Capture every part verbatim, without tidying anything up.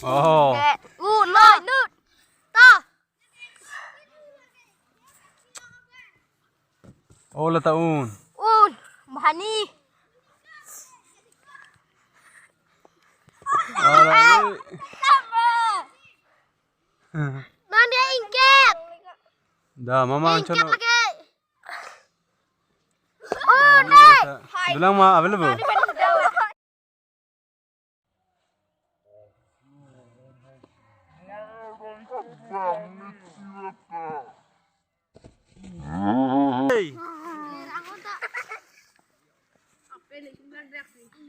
Oh. Un, noi, nut. Ta. Oh, lata un. Un, bhani. Ala. Nang dia ingket. Da, mama ingket anchot lagi. Oh, dai. Bilang ma available. Hey.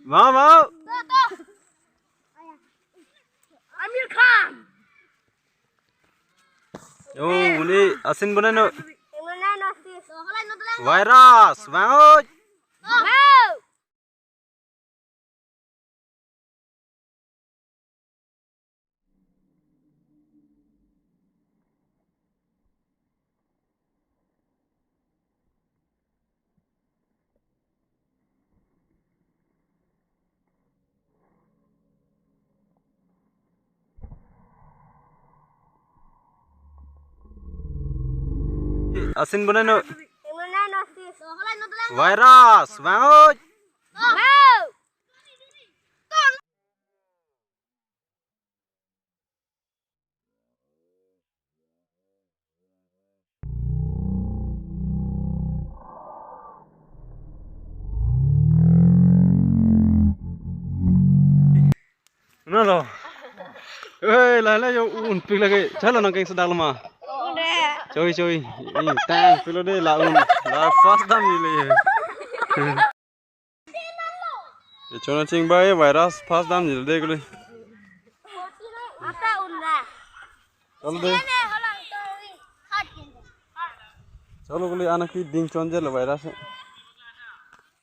Mau, mau. Aamir Khan. Yo, uni asin bonai no. Virus, bang oi. Asin bonai no. Virus, bang oi. Nalo. Hei, lai lai yo unpik lagi. Chalo nang keng sedang lama. Choi choi. Ih, tang pilo de la un. La first time ni le. Echona chingbai virus first time ni le de kuli. Ata unra. Chalo de. Chalo kuli anak ki ding chonjelo virus.